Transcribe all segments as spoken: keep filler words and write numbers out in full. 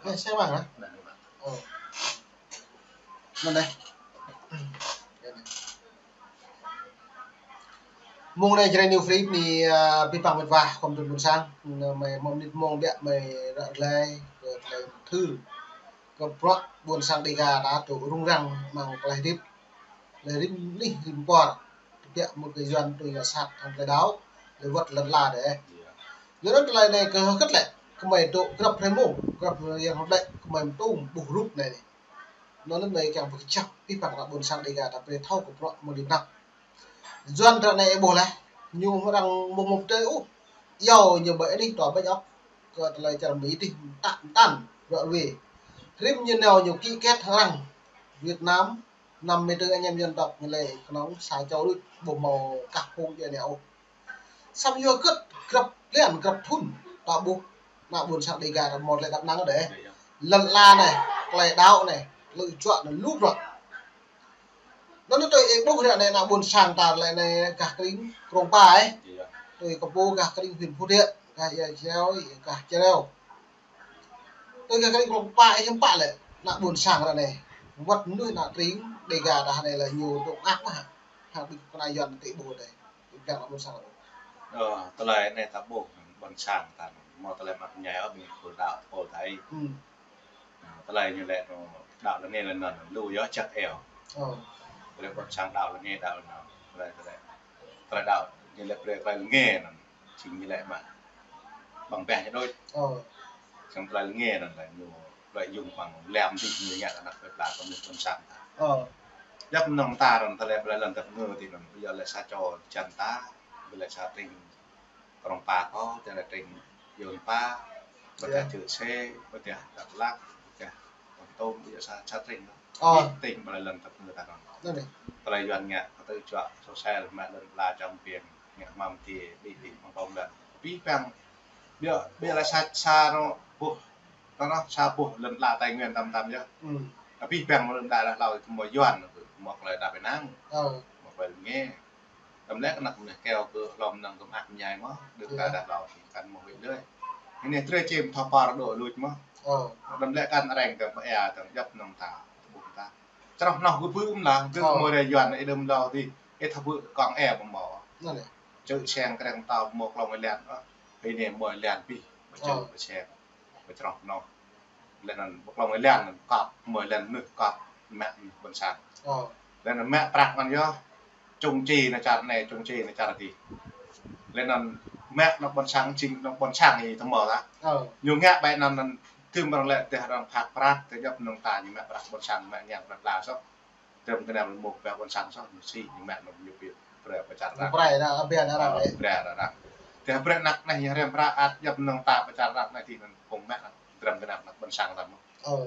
Ơ, xe bằng hả? Ơ. Mơ̆ng anai. Mơ̆ng anai Jrai New Free anai, ơ, pơpă mĕt wa khŏm tŭ ƀôn sang. Anai mơi mơ̆ng anai mơ̆ng biă mơi ră glai kơ tơlơi thư. Kơ bruă ƀôn sang Dega ta tŭ rŭng răng mơ̆ng tơlơi hơdip. Lĕ rĭm anih rĭm kuar. Biă mơ̆ng kơ Yuan tui ngă sat hăng tơlơi đaŏ. Lĕ wơ̆t lŏn ala dêh. Yua anŭn tơlơi anai kơ hơget lĕ, kơmơi dŏ grăp hrơi mông, grăp hrơi yang hơdai, kơmơi mơtum ƀuh rup anai. Anŭn lĕ anai kiăng pơkơjăp, pih păng ană ƀôn sang Dega ta brơi thâo kơ bruă mơ̆ng anai tơnap. Yuan ră anai ih ƀuh laih, ñu mơrăng mơ̆ng mơ̆ng tơi ôh. Yua ñu ƀơi anih dua ƀĕ ôh, kơ tơlơi čar Mi tih mơtă mơtăn, ră ruai. Rĭm ñu nao ñu ký kết hăng arăng Việt Nam, năm mươi tư anh em dân tộc ñu lĕ kơnơ̆ng sa čô đôč ƀu hmâo kah phung djuai ania ôh. Samơ̆ yua hơget grăp blan grăp thŭn ta ƀuh ană ƀôn sang Dega ta hmâo tơlơi đăp năng dêh. Lŏn ala anai, tơlơi đaŏ anai, tơlơi juă anai lu bruă. Anŭn tui ih ƀuh ră anai ană ƀôn sang ta lĕ anai gah kring Krông Pa ih. Tui kơ pô gah kring huyện Phú Thiện, gah Ia Jrao, gah Jrao. Tui gah kring Krông Pa ih hiư̆m pă lĕ ană ƀôn sang ră anai. Wơ̆t mơnuih ană tring Dega ta anai lĕ ñu dŏ mơak mơ̆n hă. Hăng ƀing kơna Yuan tơ ih ƀuh dêh. Ƀing ană ƀôn sang ta ƀuh. Ơ, tơlơi anai ta ƀuh ƀôn sang ta anai. Hmâo tơlơi mơak mơñai ôh ƀing khul đaŏ pôl ta ih. Ơ, tơlơi ñu lĕ anŭn đaŏ lăng ih lăng anŭn lu yơh čăk eo. Ơ. Tơlơi ƀôn sang đaŏ lăng ih đaŏ lăng anŭn. Tơlơi, tơlơi. Tơlơi đaŏ ñu lĕ brơi tơlơi lăng ih anŭn. Jing ñu lĕ mă. Ƀăng bĕ ñu đôč. Ơ. Sang tơlơi lăng ih anŭn lĕ ñu lĕ yŭng păng lem dih ñu ngă ană plơi pla kơ mơnuih ƀôn sang ta. Ơ. Djŏp mơnơ̆ng ta anŭn tơlơi ƀlĕ lŏn tơpơngư ti anŭn. Ƀu djơ̆ lĕ sa čô čan ta. Ƀu djơ̆ lĕ sa tring Krông Pa kâo, tơlơi tring Yuan Pa, ƀôdah Čư̆ Sê, ƀôdah Dak Lak, ƀôdah Kon Tum, ƀu djơ̆ sa, sa tring. Ơ. Ih tring ƀlĕ lŏn tơpơngư ta anŭn. Anŭn dêh. Tơlơi Yuan ngă, kơ tơlơi juă sôsel mă lŏn ala čăm piêng, ngă hmam ti, ƀing ƀing pơ̆ng pơ̆ng lŏn. Pih păng, ƀiă, ƀiă lĕ sa, sa anŭn ƀuh, anŭn, anŭn, sa ƀuh lŏn ala Tây Nguyên tăm tăm yơh. Pih păng lŏn ala hlâo kơ hmâo Yuan, hmâo tơlơi đăp ih năng, hmâo tơlơi lăng ih. Đăm lĕ kơ ană mơnuih keo kơ hlŏm năng kơ mơak mơñai mơ̆n, đưm ka đah hlâo sĭ kăn mơ̆ wĭ lơi. Anai trê čem thâo pơr dŏ luč mơ̆n. Đăm lĕ kăn arăng tơ̆ng pơ ia tơ̆ng djŏp mơnơ̆ng ta, tơƀuh ta. Čroh hnoh kơ ƀư̆ mơ̆n lah, kơ mơ̆ rai Yuan ih đưm hlâo ti, ih thâo ƀư̆ kông ih ƀu hmâo. Čư̆ Seng kreng tao hmâo klông ih lĕn, ơ, ih anai hmâo ih lĕn pih, ƀu čư̆ ƀu seng. Pơčroh noh. Lĕ anŭn ƀu klông ih lĕn anŭn kŏp, hmâo ih lĕn mơnuih kŏp mă mơnuih ƀôn sang. Ơ. Lĕ anŭn mă prăk anŭn yơh. Čung či anŭn čar anai, čung či anŭn čar adih. Lĕ anŭn mă anŭn ƀôn sang, jing anŭn ƀôn sang ih tơmơ lah. Ơ. Ñu ngă ƀai anŭn anŭn tơm arăng lĕ tơdah arăng phak prăk, tơdah djŏp mơnơ̆ng ta ñu mă prăk ƀôn sang, mă ñang prăk la soh. Tơm tơnam mơ̆ pĕ ƀôn sang soh, ñu sĭ, ñu mă anŭn ñu pi brơi pơ čar arăng. Brơi anŭn, brơi anŭn. Ơ, brơi arăng. Tơdah brơi anăk anai ñu rem prăk ăt djŏp mơnơ̆ng ta pơ čar arăng anai ti anŭn kông mă anŭn. Tơm tơnam anăk ƀôn sang ta mơ̆. Ơ.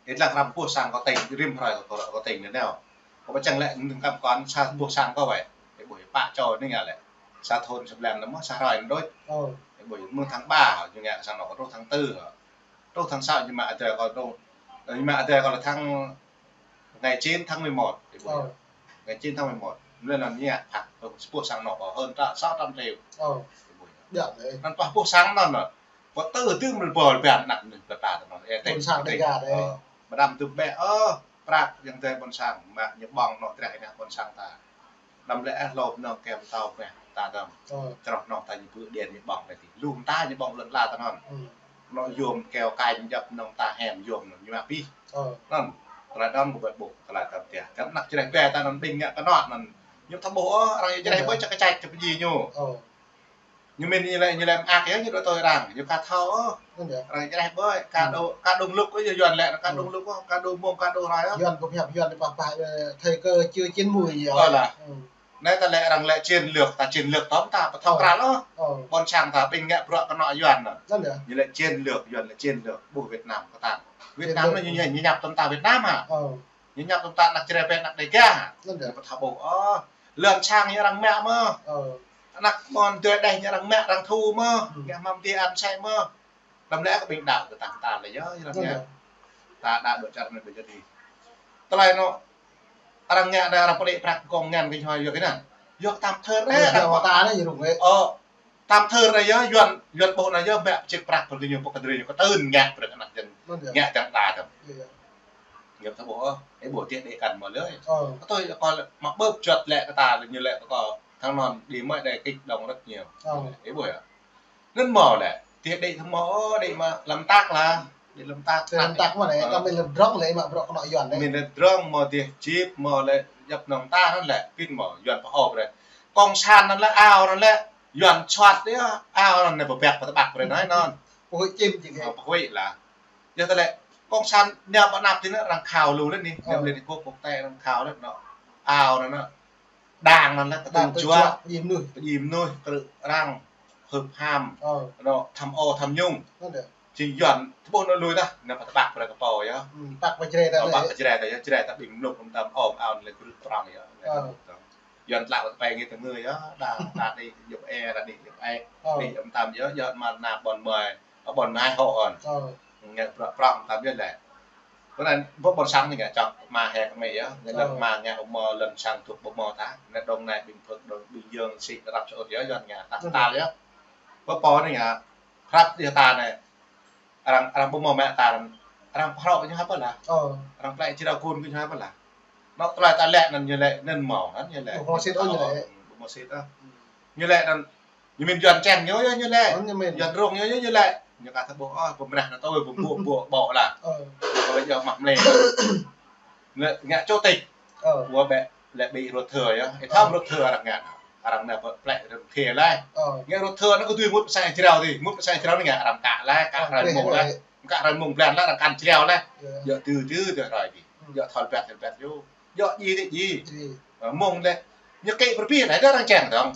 Ih lăng răm boh sang kơ tring, rĭm hrơi kơ, kơ tring anai nao. Kơ ƀu čang lĕ nơ̆ng kăm kŏn sa boh sang kơ wai. Ih ƀuh pă čô anai ngă lĕ. Sa thŭn sa blan anŭn mơ̆, sa hrơi anŭn đôč. Ơ. Ih ƀuh mơ̆ng tháng ba, ñu ngă sang anŭn kơ truh tháng tư. Truh tháng sáu ñu mă adai kơ truh. Ñu mă adai kơ lĕ tháng, ngày chín tháng mười một, ih ƀuh. Ơ. Ngày chín tháng mười một. Lĕ anŭn ñu ngă phak, sa boh sang anŭn kơ hơn ta sáu trăm triệu. Ơ. Ih ƀuh. Biă lĕ. Anŭn pă boh sang anŭn. Pơtơ tơm rơbâo rơbâo anăk anai pơtă tơ anŭn. Ơ, tring, ƀôn sang tring. Dega dêh. Ơ, ƀu đăm tŭ ƀĕ, ơ, prăk yang tơlơi ƀôn sang, mă ñu ƀơ̆ng anŏ treh anai ƀôn sang ta. Đăm lĕ ih lŏp anŏ kem tao mĕh ta đăm. Ơ. Čroh anŏ ta ñu ƀư̆ điện ñu ƀơ̆ng anai ti. Lu mơta ñu ƀơ̆ng lŏn ala ta anŭn. Anŏ yôm keo kañ djŏp anŏ ta hĕm yôm anŭn ñu mă pih. Ơ. Anŭn, tơlơi đăm kơ ƀĕ ƀuh, tơlơi tăm tih. Kơ anăk Jrai ƀĕ ta anŭn ƀing ngă kơ anŏ anŭn. Ñu thâo ƀuh, ơ, arăng Jrai ƀơi čăk čăk čăk pơjing ñu. Ơ. Ñu mĭn ñu lĕ, ñu lĕ mơak yơh, ñu dŏ tui arăng, ñu ka thâo ôh. Arăng Jrai ƀơi, ka dŏ, ka dŏ lŭk ôh, Yuan lĕ, ka dŏ lŭk ôh, ka dŏ mông, ka dŏ hrơi ôh. Yuan kơ pơhiăp, Yuan pă pă, ơ, thời cơ chưa chín mùi yơh. Ơ lah. Anai ta lĕ arăng lĕ chiến lược, ta chiến lược tơm ta, pơthâo kral ôh. Ơ. Ƀôn sang ta ƀing ngă bruă kơ anŏ Yuan anŭn. Ñu lĕ chiến lược, Yuan lĕ chiến lược, ƀuh Việt Nam kơ ta. Việt Nam anŭn ñu, ñu, ñu ñăp tơm ta Việt Nam hă? Ơ. Ñu ñăp tơm ta anăk Jrai ƀĕ anăk Dega. Anŭn dêh. Pơthâo ƀuh. Ơ, lŏn sang ñu arăng mă mơ̆. Ơ. Anăk ƀôn dơi đeh ñu arăng mă arăng thu mơ̆. Ngă hmam ti ăn sai mơ̆. Đăm lĕ kơ ƀing đaŏ kơ ta ta lĕ yơh, arăng ngă. Anŭn dêh. Ta đaŏ dŏ čar anai ƀu jơ̆ ti. Tơlơi anŏ arăng ngă anai arăng pơđĭ prăk kông ngăn kơ ñu yua kơ anŭn. Yua kơ tam thơ rĕ. Ơ, arăng yua kơ ta anai yơh rŭng rĕ. Ơ. Tam thơ anai yơh, Yuan, Yuan ƀuh anai yơh, mă čih prăk pơ kơ ñu, pơ kơ drơi ñu, kơ tơ̆n ngă brơi kơ anăp jăn. Ngă tơ̆n ta tơ̆n. Ngă tơ̆n ƀuh, ơ, ƀuh tiĕ đĕ kăn mơ̆ lơi. Kơ tui kơ mă ƀơ̆p čuăt lĕ kơ ta, ñu lĕ kơ kâo, thăng anŭn đĭ mơ̆ đĕ kĭ đŏng rơ̆t ñu. Ơ, ƀuh yơh. Anŭn mơ̆ lĕ, tiĕ đĕ thâo mơ̆, đĕ mă lăm tak lah. Đĕ lăm tak. Đĕ lăm tak mơ̆ lĕ, ta mĭn lĕ drŏng lĕ, mă bruă kơ anŏ Yuan lĕ. Mĭn lĕ drŏng mơ̆ dih jip mơ̆ lĕ, djăp nŏng ta anŭn lĕ, pĭn mơ̆, Yuan pơhŏp brơi. Kông san anŭn lĕ, ao anŭn lĕ, Yuan čuăt yơh, ao anŭn lĕ pơbĕk pơtơƀăk brơi anai anŭn. Pơhuĭ čim či kơ. Pơhuĭ lah. Yơh tơlơi, kông san ñu pơanăp tui anŭn arăng khao lu lĕ anai, ñu lĕ anai kơ quốc tế arăng khao lĕ anŭn. Ao anŭn anŭn. Đang anŭn lĕ kơtang juă, pơdjai mơnuih, pơdjai mơnuih, krư̆ arăng, hưp ham, anŏ tham ô tham nhũng. Či Yuan, tơƀuh anŭn lui tah, anŭn pơtơƀăk brơi kơ pô yơh. Pơtơƀăk pơjrĕ ta yơh, jrĕ ta ƀing mluk lăm tam ôm ao lĕ krư̆ prong yơh. Yuan tlă pơtơpai ngă tơngơ yơh, đa, đa đĭ djŏp e, đa đĭ djŏp e, đĭ lăm tam yơh, yơh mă anăp ƀôn mơi, ƀôn mơi hŏ ôn. Ngă prong prong tam yơh lĕ. Kơ anŭn ƀuh ƀôn sang anai ngă čŏk mă hĕ kơ mĕ yơh. Ngă lĕ mă ngă ƀu mơ̆ lŏn sang tŭk ƀu mơ̆ ta. Anai dŏng anai ƀing phơk dŏng ƀing yơng sĭ răp sơut yơh, Yuan ngă tăp tal yơh. Ƀuh pô anai ngă hrăp yơh ta anai. Arăng, arăng ƀu mơ̆ mă ta arăng. Arăng pơhrŏ kơ ñu hăp pơlah. Arăng plĕ jrao kun kơ ñu hăp pơlah. Anŏ tơlơi ta lĕ anŭn ñu lĕ anŭn mơ̆ anŭn ñu lĕ. Ƀu mơ̆ sĭt ôh ñu lĕ. Ƀu mơ̆ sĭt ôh. Ñu lĕ anŭn Ñu mĭn Yuan čeng ñu yơh ñu lĕ. Ơ, ñu mĭn. Yuan rông ñu yơh ñu lĕ. Ñu kah tơƀuh, ơ, pơmrah anŭn tui, ƀu ƀuh, ƀuh, ƀuh lah. Ơ. Ƀuh yơh mă mlĕ. Lĕ ngă chủ tịch. Ơ. Ƀuh ƀĕ, lĕ ƀing rut thơ yơh. Ih thâo rut thơ arăng ngă. Arăng anai pơplĕ rơ̆ng khê lah. Ơ. Ngă rut thơ anŭn kơ tui mŭt pơsai jrao tih. Mŭt pơsai jrao anai ngă arăng kă lah, kă rai mông lah. Kă rai mông blan lah, arăng kăn jrao lah. Yơh tui tui tui rai tih. Yơh thâo rơbat rơbat yơh. Yơh djai dih djai. Ơ, mông lĕ. Ñu kĭ pơrơbĭ lah, đa arăng čeng dŏng.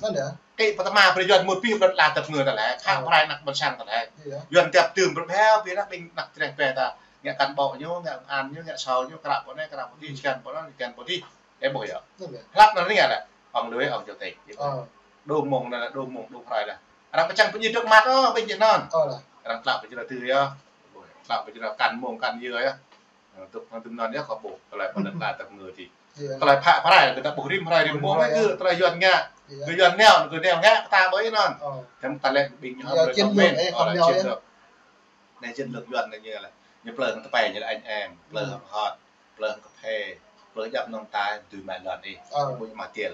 Kĭ pơtơma brơi Yuan mŭt pĭ brơi la tơp ngơ ta lĕ, khă prai anăp ƀôn sang ta lĕ. Yuan tiap tơm brơi heo, pĭ anăp ƀing anăp treng pe ta. Ngă kăn ƀô̆ ñu, ngă an ñu, ngă sao ñu, krăp pô anai, krăp pô dih, čơkăn pô anŭn, čơkăn pô dih. Ơ ƀuh yơh. Hlăp anŭn anai lĕ. Ong lui, ong chủ tịch. Đu mông anai lĕ, đu mông, đu prai lah. Arăng pơčăng pơdjai drơ̆k măt, ơ, ƀing djai anŭn. Arăng tlă pơjrao tui yơh. Tlă pơjrao kăn mông, kăn yơ yơh. Ơ, tŭk hăng tơm anŭn yơh kâo ƀuh, tơlơi pơlĕ tla tơp ngơ tih. Tơlơi phă prai, kơ ta ƀuh rĭm hrơi rĭm mông, kơ tơlơi Yuan ngă. Kơ Yuan neo, kơ neo ngă, kơ ta ƀơi anŭn. Tơm ta lĕ ƀing ñu hăm lĕ chiến lược, ơ, chiến lược. Anai chiến lược Yuan anai ñu lĕ. Ñu plơi hăng tơpai ñu lĕ anh em, plơi hăng hot, plơi hăng kơphê, plơi djăp nong tai, tui mă lŏn ih. Ƀu ñu mă tiêl.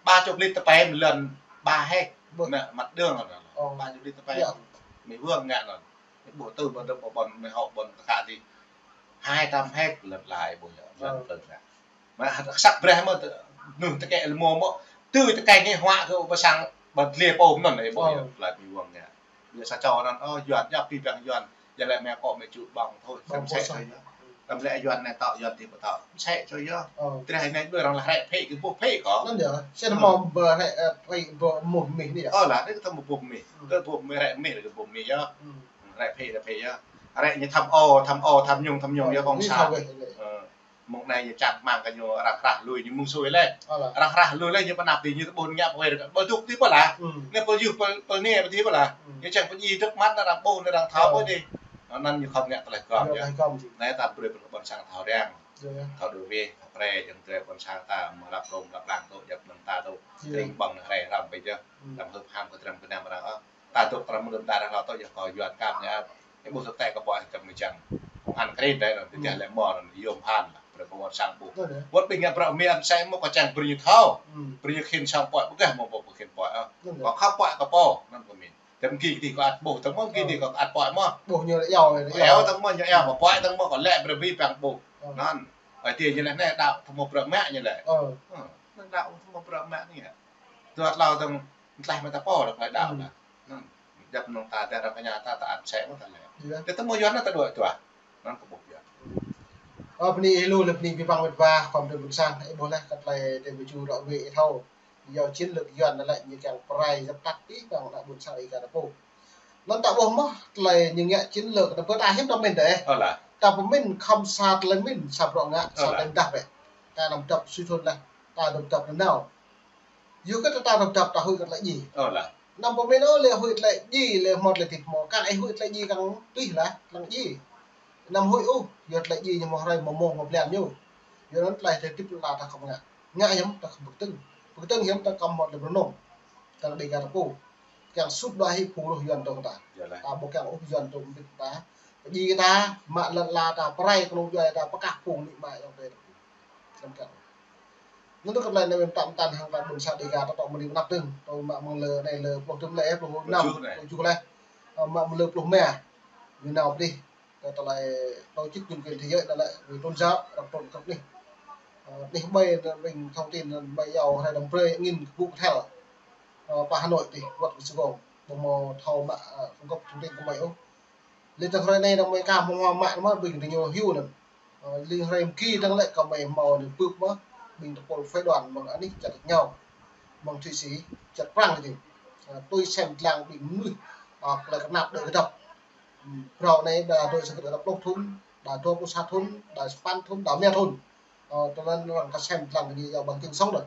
Ba chục lít tơpai mă lŏn ba héc. Mă, mă đường anŭn. Ba chục lít tơpai. Mĭ Vương ngă anŭn. Ƀu tui ƀôn, ƀôn, ƀôn mơhŏ ƀôn tơkă tih. Hai trăm héc lĕ lai ƀuh yơh, lĕ plơi ngă. Mă săk breh mơ̆, nŭn tơkĕ lơmô mơ̆, tui tơkĕ ngă huă kơ ƀơ sang ƀă dlê pô mơ̆n ƀuh yơh, plơi Mĭ Wơng ngă. Ƀiă sa čô anŭn, ơ, Yuan, djăp pĭ păng Yuan, djăp lĕ mơ̆ kơ mơ̆ ču ƀơ̆ng thôi, sĕ čô yơh. Tơm lĕ Yuan anai tŏ Yuan tih pơtŏ. Sĕ čô yơh. Treh anai ƀơi arăng lah hrĕ phê kơ ƀuh phê kơ. Anŭn yơh, sĕ mơ̆ ƀơ hrĕ, ơ, phê ƀơ mơ̆ mih anai yơh. Ơ lah, anai kơ tơm ƀuh mih. Kơ ƀuh mih hrĕ mih kơ ƀuh mih yơh. Hrĕ phê, hrĕ phê yơh. Hrĕ ñu tham ô, tham ô, tham nhũng, tham nhũng yơh kông sa. Ơ, mông anai ñu čang rơmang kơ ñu arăng hrah lui ñu mơ̆ng sui lĕ. Arăng hrah lui lĕ ñu pơanăp tih ñu tơƀuh ngă pơwir kơ. Ƀơi tŭk tih pơlah. Anai pơyuh pơ, pơ anai pơ tih pơlah. Ñu čang pơdjai drơ̆k măt arăng ƀuh arăng thâo pơ tih. Anŭn ñu khŏm ngă tơlơi gơ̆m yơh. Anai ta brơi pơ ƀôn sang thâo răng. Thâo đuaĭ wĕh, thâo pre, jing tơlơi ƀôn sang ta mơ̆ lăp rông, lăp lăng tŭ, djăp nong ta tŭ. Tring ƀơ̆ng anai rai răm pĕ yơh. Tơm hưp ham kơ tơm kơnăm arăng ôh. Ta dŏ tơm mơ̆ng ta arăng ôh tŭ yơh kơ Yuan kăp ñu. Ih ƀuh tơtĕ kơ pô čăm mơčăm. Ăn krin dai anŭn, tơdah lĕ mơ̆ anŭn, yôm han lah, brơi kơ ƀôn sang ƀuh. Wơ̆t ƀing ngă bruă mơ̆ ăn sĕ mơ̆ kơ čang brơi ñu thâo. Brơi ñu khĭn sang pô, ƀu gah mơ̆ pô khĭn pô ôh. Kơ khăp pô kơ pô, anŭn kơ mĭn. Tơm kĭ kơ tih kơ ăt ƀuh, tơm mơ̆ kĭ tih kơ ăt pô mơ̆. Ƀuh ñu lĕ yua lĕ. Yua tơm mơ̆ ñu yua pô, pô tơm mơ̆ kơ lĕ brơi ƀing păng ƀuh. Anŭn. Ơi tih ñu lĕ anai đaŏ tơm mơ̆ bruă mă ñu lĕ. Ơ. Anŭn đaŏ tơm mơ̆ bruă mă anai. Tơl tlâo tơm tlaih mă ta pô lĕ đaŏ lah. Anŭn. Djăp nong ta, ta arăng kơ ñu ta, ta ăt sĕ mơ̆ ta lĕ. Tơdah tơm mơ̆ Yuan anai ta đuaĭ tuah. Anŭn kơ ƀuh Yuan. Ơ, bơni ih lu, lĕ bơni pĭ păng wĕt wa, khŏm tơm ƀôn sang, ih ƀuh lĕ kơ tơlơi tơm ƀu ču rŏ wĕ ih thâo. Yua chiến lược Yuan anai lĕ ñu kiăng prai djăp tăt pĭ păng ană ƀôn sang ih kơ ta pô. Anŭn ta ƀuh mơ̆ tơlơi ñu ngă chiến lược, ta pơtă hiam ta mĭn dêh. Ơ lah. Ta pơmĭn khŏm sa tơlơi mĭn, sa bruă ngă, sa tơlơi mơdah bĕ. Ta anăm dŏp sui thun lah, ta dŏp dŏp nanao. Yua kơ ta dŏp dŏp ta huĭ kơ tơlơi djai. Ơ lah. Anăm pơmĭn ôh lĕ huĭ tơlơi djai, lĕ hmâo tơlơi tih hmâo. Kang ih huĭ tơlơi djai kang tih lah, kang djai. Anăm huĭ ôh, yua tơlơi djai ñu hmâo hrơi, hmâo mông, hmâo blan ñu. Yua anŭn tơlơi tơtip ta khŏm ngă. Ngă hiam ta khŏm pơkơtơ̆ng. Pơkơtơ̆ng hiam ta khŏm hmâo tơlơi pơrơnŏm. Ta đĭ kơ ta pô. kiăng sut đuaĭ hĭ phung roh Yuan dŏ ta. Yơh lah. Ta ƀu kiăng ôh Yuan dŏ mơbĭt ta. Pơdjai ta, mă lŏn ala ta, pơrai kơnung djuai ta, pơkah phung amĭ ama ayŏng adơi. Lăm kiăng. Anŭn tơlơi anai mơ̆n tơm tăn hăng ta ƀôn sang Dêga ta tŏ mơ̆ng anăp dơ̆ng. Tơl mă mơ̆ng lơ anai lơ pluh tơm lĕ, pluh năm, pluh tơjuh lĕ. Ơ, mă mơ̆ng lơ pluh rơma. Ñu nao pơdih. Tơ tơlơi tổ chức nhân quyền thế giới anŭn lĕ, về tôn giáo, răng trôn cắp anih. Ơ, anih ƀai, ƀing thông tin ƀai yua hrơi năm brơi angin kơkuh kơthel. Ơ, pơ Hà Nội adih, wơ̆t kơ Sài Gòn. Ƀu hmâo thâo mă, ơ, cung cấp thông tin kơ mơi ôh. Lĕ tơ hrơi anai dơ̆ng mơi ka hmâo mă mă ƀing tơ ñu hyu anŭn. Ơ, lĕ hrơi mơki dơ̆ng lĕ kơ mơi hmâo anŭn pưp mơ̆, ƀing tơpul phái đoàn mơ̆ng anih čar ñu. Mơ̆ng Thụy Sĩ, čar Prăng adih. Ơ, tui sem lăng ƀing mơnuih, ơ, tơlơi kơnap đơi kơdŏp. Hm, phrâo anai đa dŏ sang kơdŏp pluh thŭn, đa dua pluh sa thŭn, đa sapăn thŭn, đa rơma thŭn. Ơ, tơl anŭn arăng kơ sem lăng kơ ñu yua bằng chứng sống rồi.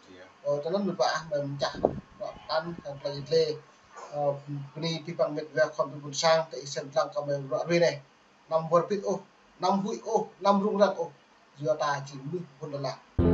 Yơh. Ơ, tơl anŭn mơ̆n ƀă, mơ̆n čah, ƀă tăn, hăng tơlơi lĕ. Ơ, bơni abih bang met wa khŏm ƀing ƀôn sang, tơ ih sem lăng kơ mơi ră ruai anai. Anăm wơr bĭt ôh, anăm huĭ ôh, anăm rŭng răng ôh. Yua ta či mơnuih ƀun đa lah.